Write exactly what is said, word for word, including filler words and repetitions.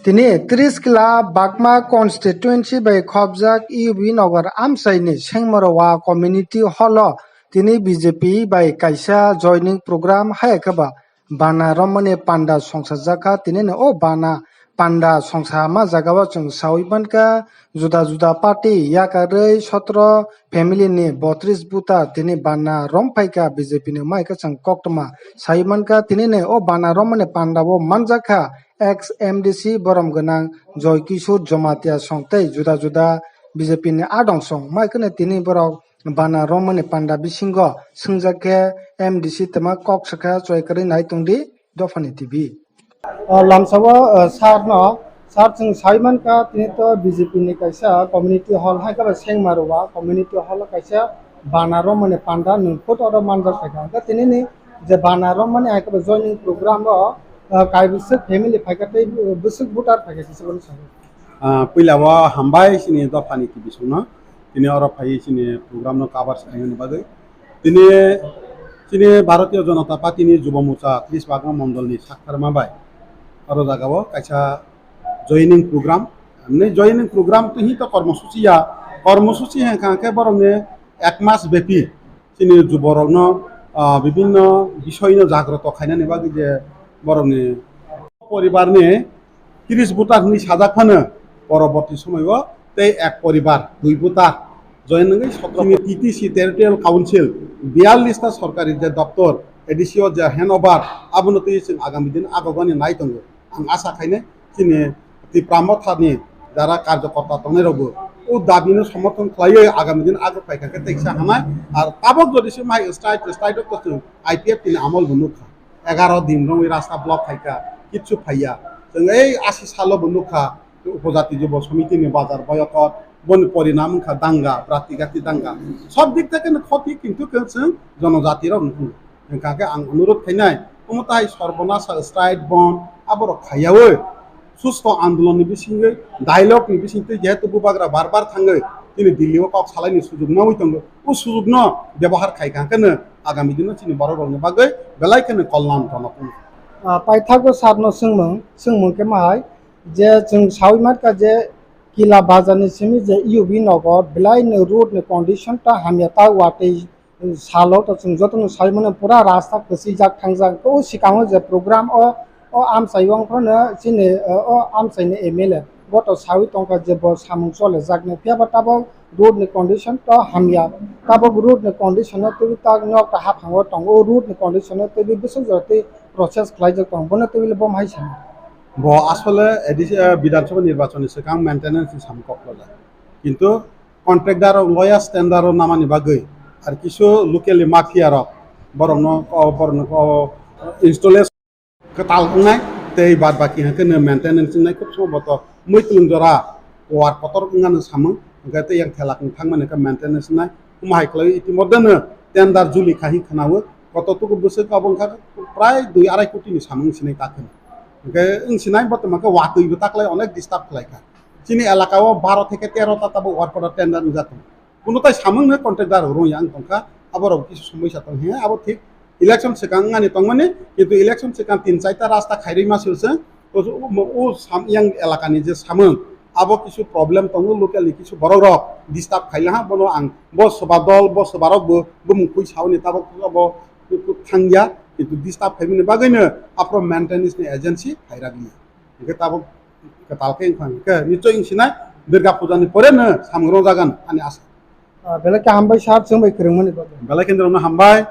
Tini tris kila Bagma constituency bai khopjak U B Nagar amchaini Sengmarowa Community Hall o tini B J P bai kaisa joining program hai khe ba bana romani panda songsajakha. Tini o bana panda songsama jagao chwng sawi mankha, juda juda party yakarwi sotro family ni botris buta tini bana rom phaikha B J P ni, mai khe chwng koktwma sawi mankha. Tini o bana romani panda o manjakha ex M D C borom gwnang Joy Kishore Jamatia song tei juda juda B J P ni adong song, mai kheno tini borok bana romani panda bisingo swngjak khe M D C twma kok sakha choi kwrwi nai tongdi Dophani T V. O lamsao, o, sir no, sir chwng sai mankha, tini to B J P ni kaisa community hall hai khe Sengmarowa community hall o kaisa bana romani panda nwng photo oro manjak kha. Hwnkhe tini ni je bana romani hai khe joining program o, o, kaibwswk family phaikha tei bwswk voter phaikha kisa bono sai. Ah, puila o hambai chini Dophani T V songno. Tini oro phaiwi chini program no cover khainani bagwi. Tini chini Bharatiya Janata Party ni Jubo Morcha tris Bagma Mondol ni saktharma bai oro jaga o kaisa joining program, emni joining program to hi to kormosuchi ya, kormosuchi hwnkha khe borok ni ek mas bepi chini juborokno, ah, bibinno bisoy no jagroto khainani bagwi je borokni poribar ni tris voter hinwi sajak phano poroborti somoio tei ek poribar dui voter join wngwi sotro. Chini T T C Territorial Council biyallis ta sorkari je doptor A D C o je hand over abono twi chwng agami din agogoni nai tongo. Ang asa khainai chini Tipra Mothani jara karjokorta tongnai rokbo o dabi no somorthon khlaiwi agami din agok phaikha khe teksa hamnai. Ar tabok jodi se mai strike, strike rok to chwng I P F T ni amol bo nukha. Egaro din romwi rasta block khaikha, kitsu phaiya. Chwng ei asi salo bo nukha, Upojati Jubo Somiti ni bazar boyokot, boni porinam wngkha danga, brati gati danga. Sob dik theke no khoti, kintu khe chwng jonojati rok nukho. Hwnkha khe ang onurod khainai, omo tai sorbonasa strike bond aborok khaiyawi susto andolon ni bisingwi dialogue ni bisingtwi jehetu bubagra bar bar thangwi chini Delhi o kok salaini sujug nawi tongo, o sujug no bebohar khaikha khe no agami dino chini borok rokni bagwi belai kheno kollam tongo. Ah, paithago sir no swngmung, swngmung khe mahai je chwng sawi mankha je Kila Bazar ni simi je U B Nagar belai no road ni condition ta hamya ta watwi salo to chwng jotono sai mano pura rasta kwchwijak thangjak. O swkango je program o, o amchai wng phano chini, o amchai ni M L A bo to sawi tongkha je bo samung chole jaknai, phiya ba tabok road ni condition to hamya. Tabok road ni condition no twiwi tak nok ta haphango tongo, o road ni condition no twiwi bwswk jora twi process khlaijak tongo, bono twiwi le bo hai sano. Bo asole A D C, eh, Bidhan Sabha nirbachon ni swkang maintenance ni samung kok khlajak. Kintu contractor rok lowest standard o namani bagwi ar kisu locally mafia rok borokno, o borokno, o installation kwtal wngnai tei bad baki hwnkhe no maintenance wngnai, khub somo boto muitlung jora war kotor wngmano samung, hwnkhe tei yang thela kwng thangmani hwnkhe maintenance wngnai. Omo hai khlaiwi itimodheno tender juli kha hin khwnawo, kotor tuku bwswk abo wngkha prai dui arai koti ni samung sinai ta khwna. Hwnkhe wng sinai boto hwnkhe watwi bo taklai onek disturb khlai kha. Chini elaka o baro theke tero ta tabuk work order tender wngjak tongo. Bono tai samung no contractor rung yang tongkha, abo rok kisa somoi sa tong he, abo thik election swkang ani tongmani, kintu election swkang tin chaita rasta khairwi ma se se, o, o, o sam-, yang elaka ni je samung, abo kisu problem tongo, local ni kisu borok rok disturb khaila ha, bono ang bo soba dol, bo soba rok bo, bo mung khui sauni tabok bo thangya, kintu disturb khaimani bagwi no aphuru maintenance ni agency phairak liya. Hingke tabok kwtal khe wngkha, hingke nichoi wngsinai Durga Puja ni pore no samung rwjagan ani asa. Ah, belai khe hambai sir, chwng bai kwrwngmani bagwi. Belai khe norokno hambai.